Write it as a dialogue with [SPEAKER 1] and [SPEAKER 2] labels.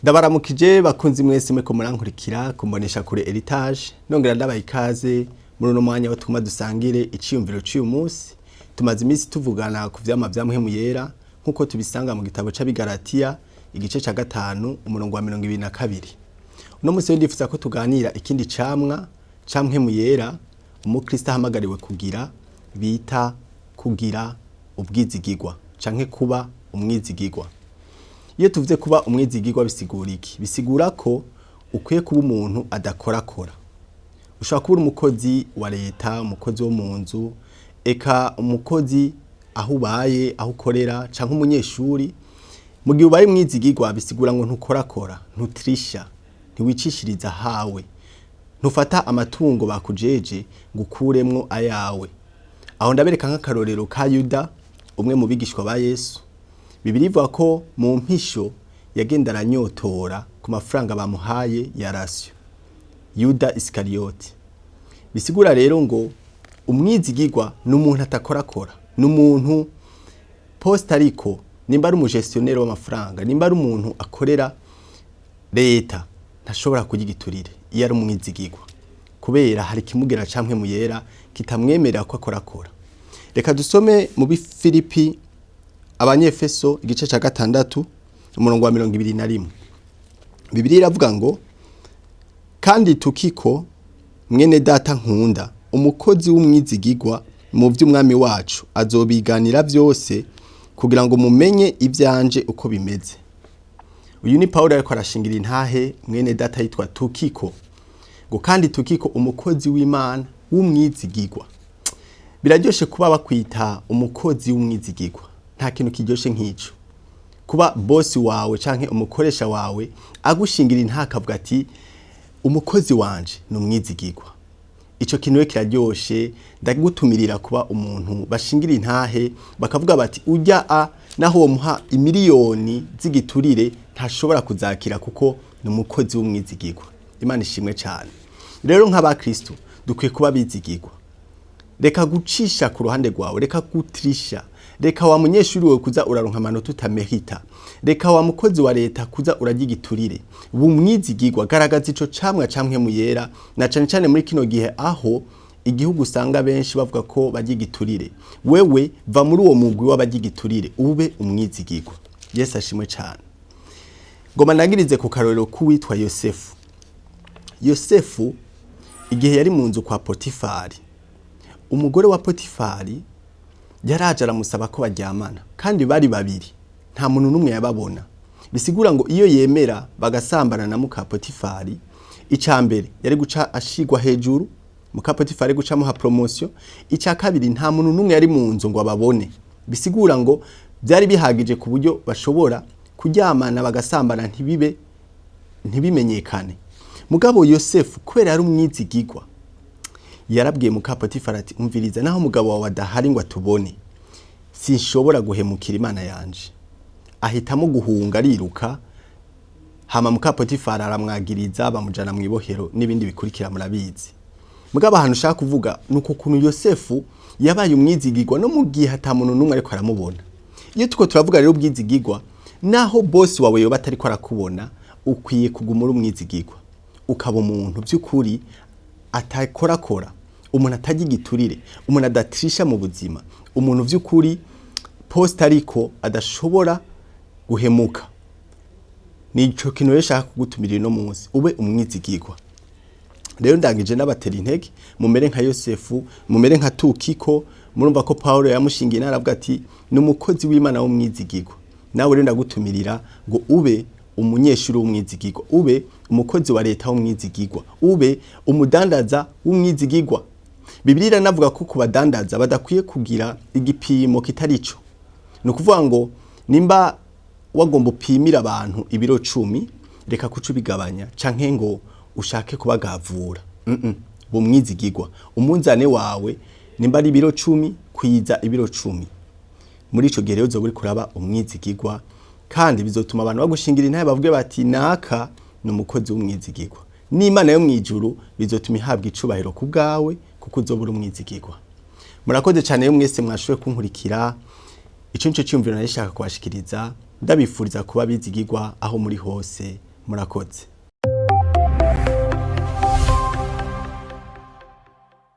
[SPEAKER 1] Ndabaramukije bakunzi mwese muriko murankurikira kumbonesha kure Heritage, nongera ndabaha ikaze muri uno mwanya wo tuguma dusangire iciyumviro c'uyu munsi. Tumaze iminsi tuvugana ku vyamwa vya Mpwemu Yera nk'uko tubisanga mu gitabo c'Abigalatiya igice ca 5 umurongo wa 22. Uno munsi rero ndifuza ko tuganira ikindi camwa ca Mpwemu Yera umukristo ahamagariwe kugira, bita kugira ubwizigirwa canke kuba umwizigirwa. Iyo tuvuze kuba umwizigirwa bisigura iki? Bisigura ko ukwiye kuba umuntu adakorakora. Ushobora kuba uri umukozi wa leta, umukozi wo mu nzu, eka umukozi aho ubaye, aho ukorera, canke umunyeshuri. Mu gihe ubaye umwizigirwa bisigura ngo ntukorakora, ntutrisha, ntiwicishiriza ahawe, ntufata amatungo bakujeje ngo ukuremwo ayawe. Aho ndabereka nk'akarorero ka Yuda, umwe mu bigishwa ba Yesu. Bibiliya ivuga ko mu mpisho yagenda aranyotora ku mafaranga bamuhaye ya rasiyo. Yuda Isikariyoti. Bisigura rero ngo umwizigirwa ni umuntu atakorakora, ni umuntu poste ariko nimba ari umugestionnaire w'amafaranga, nimba ari umuntu akorera leta, ntashobora kurya igiturire iyo ari umwizigirwa, kubera hari ikimugera ca Mpwemu Yera kitamwemerera ko akorakora. Reka dusome mu Bifilipi, Abanyefeso igice ca 6 umurongo wa 21. Bibiliya iravuga ngo: kandi Tukiko mwene data nkunda, umukozi w'umwizigirwa mu vy'umwami wacu, azobiganira vyose kugira ngo mumenye ivyanje uko bimeze. Uyu ni Paulo ariko arashingira intahe mwene data yitwa Tukiko, ngo kandi Tukiko umukozi w'Imana w'umwizigirwa. Biraryoshe kuba bakwita umukozi w'umwizigirwa, nta kintu kiryoshe nk'ico. Kuba bosi wawe canke umukoresha wawe agushingira intahe akavuga ati umukozi wanje ni umwizigirwa. Ico kintu rero kiraryoshe, ndagutumirira kuba umuntu bashingira intahe bakavuga bati urya a naho womuha imiliyoni z'igiturire ntashobora kuzakira kuko ni umukozi w'umwizigirwa. Imana ishimwe cane. Rero nk'abakristo dukwiye kuba bizigirwa. Reka gucisha ku ruhande rwawe, reka gutrisha, reka wa munyeshuri wewe kuza uraronka amanota utamehita, reka wa mukozi wa leta kuza urarya igiturire. Bumwizigirwa, garagaza ico camwa ca Mpwemu Yera, na cane cane muri kino gihe aho igihugu usanga benshi bavuga ko barya igiturire. Wewe va muri uwo mugwi w'abarya igiturire ube umwizigirwa. Yesu ashimwe cane. Ngoma nagirize ku karorero k'uwitwa Yosefu. Yosefu igihe yari mu nzu kwa Potifari, umugore wa Potifari yaraje aramusaba ko baryamana, kandi bari babiri, nta muntu n'umwe yababona. Bisigura ngo iyo yemera bagasambana na muka Potifari, ica mbere yari guca ashigwa hejuru, muka Potifari guca amuha promotion. Ica kabiri nta muntu n'umwe yari mu nzu ngo ababone. Bisigura ngo byari bihagije ku buryo bashobora kuryamana bagasambana ntibibe ntibimenyekane. Mugabo Yosefu kubera yari umwizigirwa, yarabwiye muka Potifari ati umviriza, naho umugabo wawe adahari ngo atubone, sinshobora guhemukira Imana yanje. Ahitamo guhunga ariruka, hama muka Potifari aramwagiriza bamujana mu ibohero n'ibindi bikurikira murabizi. Mugabo ahantu ushaka kuvuga ni uko kuntu Yosefu yabaye umwizigirwa no mu gihe ata muntu n'umwe ariko aramubona. Iyo tuko turavuga rero ubwizigirwa, naho bosi wawe yoba atariko arakubona, ukwiye kuguma uri umwizigirwa, ukaba umuntu by'ukuri atakorakora, umuntu atarya igiturire, umuntu adatrisha mu buzima, umuntu by'ukuri poste ariko adashobora guhemuka. Nico kintu rero nshaka kugutumirira uno munsi, ube umwizigirwa. Rero ndangije n'abatera intege, mumere nka Yosefu, mumere nka Tukiko. Murumva ko Paulo yamushingiye naravuga ati ni umukozi w'Imana w'umwizigirwa. Nawe rero ndagutumirira ngo ube umunyeshuri w'umwizigirwa, ube umukozi wa leta w'umwizigirwa, ube umudandaza w'umwizigirwa. Bibiliya iranavuga ko ku badandaza badakwiye kugira igipimo kitari ico. Ni ukuvuga ngo nimba wagomba upimira abantu ibiro 10, reka kuca ubigabanya canke ngo ushake kubagavura. Bumwizigirwa. Umunzane wawe nimba ari ibiro 10, kwiza ibiro 10. Muri ico gihe rero uzoba uriko uraba umwizigirwa, kandi bizotuma abantu bagushingira intahe bavuge bati naka ni umukozi w'umwizigirwa. N'Imana yo mw'ijuru bizotuma ihabwa icubahiro ku bwawe, kuko uzoba uri umwizigirwa. Murakoze cane rero mwese mwashoboye kunkurikira. Ico nico ciyumviro nari nshaka kubashikiriza, ndabifuriza kuba bizigirwa aho muri hose. Murakoze.